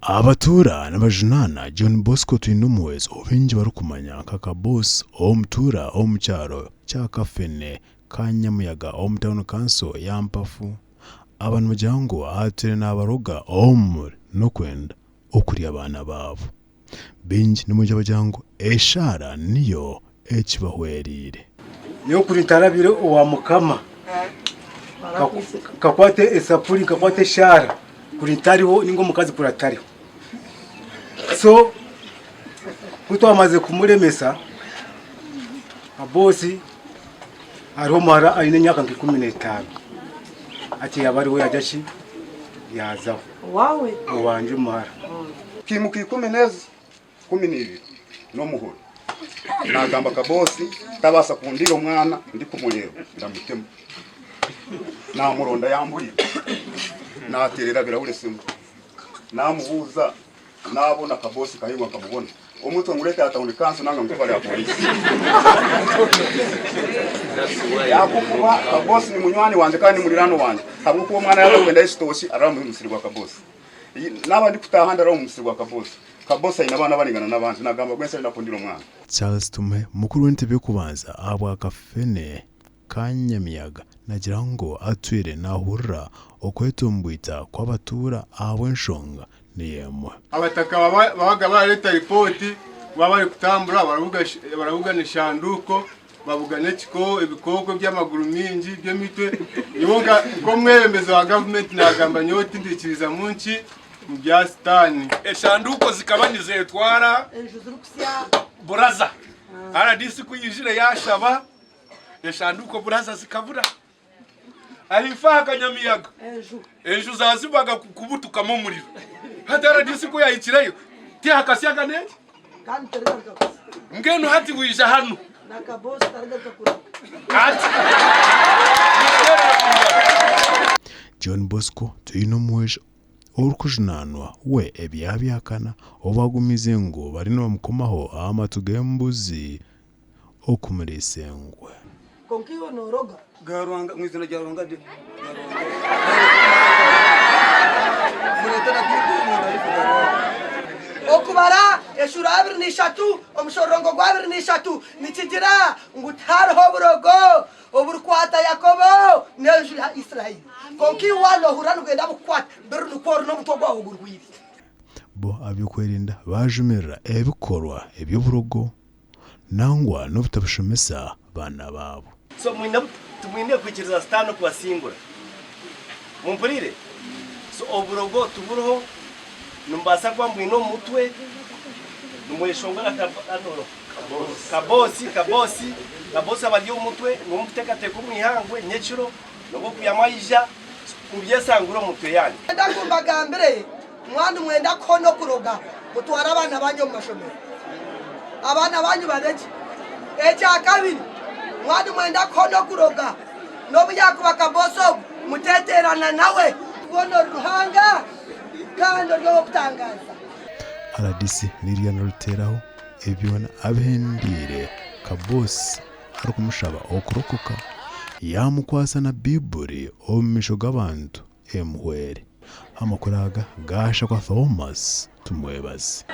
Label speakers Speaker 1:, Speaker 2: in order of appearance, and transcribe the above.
Speaker 1: Abatuura nibajunaana John Bosco Twinomuhwezi ou baingi barikumanya nka Kaboss omutuura omu kyaro kya Kafene Kanyamuyaga omu tauni kanso ya Mpafu. Aba nibagira ngu atwire nabaroga omuri n'okwenda okurya abaana baabo. Baingi nibaija bagira ngu eshaara niyo ekibahwereire.
Speaker 2: Nyowe kuri ntarabire owa Mukama, nkakwata esapuri, nkakwata eshaara, kuri ntariho ninga omukazi kuri atariho. So ku twamaze kumuremesa, bosi hariho omuhara aine emyaka nka 15 hati yaaba ariwe yaagira ki yaazaho.
Speaker 3: Owaawe?
Speaker 2: Owangye omuhara.
Speaker 4: Nkiimuka 12 n'omuhoro nagamba Kabosi tabaasa kundiira omwana ndikumureeba ndamutema. Namuronda yamburira nateerera Birahuri esimu namubuuza nabona Kabosi Kahingwa nkamubona omutwe ngureete aha tawuni kanso nanga ngutware aha pooriisi. Ahabw'okuba Kabosi ni munywani wangye kandi ni muriraanwa wangye ahabw'okuba omwana yaaba arikwenda ekitookye arara omu musiri gwa Kabosi. Naaba ndikutaaha ndaraba omu musiri gwa Kabosi. Kabosi aine abaana abaringana n'abangye nagamba bwensi ari nakundira omwana.
Speaker 1: Charles Tumuhe, mukuru w'entebe y'okubanza ahabwa Kafene ka Nyamiyaga nagira ngu atwire nahurira okwetomboita kw'abatuura ahabw'enshonga niyo emwe.
Speaker 5: Abataka babaga bareta ripooti baba bari kutambura barabugana eshanduuko babugana ebikooko eby'amaguru mingi by'emitwe. Nyowe nk'omwebembezi wa gavumenti nagamba nyowe tindikiriza munki mu bya sitaani.
Speaker 6: Eshanduuko zikaba nizetwara buraza. Rdc ku yaijire yaashaba eshanduuko buraza zikabura. Ahaifo aha Kanyamiyaga enju zazibaga kubutukamu omuriro. Hati rdc ku yahikireyo tihakasyaga n'enki? Mbwenu hati bwija hanu. Hati
Speaker 1: John Bosco Twiinomuhwezi orikujunaanwa we ebyabyakana obu agumize ngu bari nibamukomaho aha matu g'embuzi okumuriisa engwe.
Speaker 3: Kwonka iwe nooroga.
Speaker 7: Ga Ruhanga, mu izina rya Ruhanga rye. Mureete na Bible munda y'ifu ga Ruhanga.
Speaker 3: Okubara eshuura 23 omushororongo gwa 23 nikigira ngu tihariho burogo oburikwata Yakobo n'enju ya Israeli. Kwonka iwe waaba noohurira nibwenda bukukwate, biri nikwo ori n'omutwe gwawe gurwaire.
Speaker 1: Bo ab'okwerinda baajumirira ebikorwa eby'oburogo nangwa n'obutabishomesa baana baabo.
Speaker 8: So mwine timwine kwikiriza sitaane kubasingura. Mumpuriire? So oburogo tiburiho, nimubaasa kuba mubwine omu mutwe, nimweshongora kabosi, kabosi, kabosi abari omu mutwe, nimwe mukuteekateeka omu ihangwe, nyekiro, n'obu okwihamu aija, mubyesangure omu mitwe yaanyu.
Speaker 3: Mwenda ngu mbagambire, mwaba nimwenda kuhona okuroga, mutware abaana banyu omu mashomero. Abaana banyu babe gye. Ekyakabiri, mwaba nimwenda kuhona okuroga, n'obu yaakuba kabosi ogwo, muteeteerana nawe. Mbwenu ori Ruhanga, kandi ori ow'okutangaaza.
Speaker 1: Rdc Lilian Ruteraho ebi byona abihendeire Kabosi arikumushaba okurokoka, yaamukwatsa na Baiburi omu maisho g'abantu emuhwere. Amakuru aga gaashakwa Thomas Tumwebaze.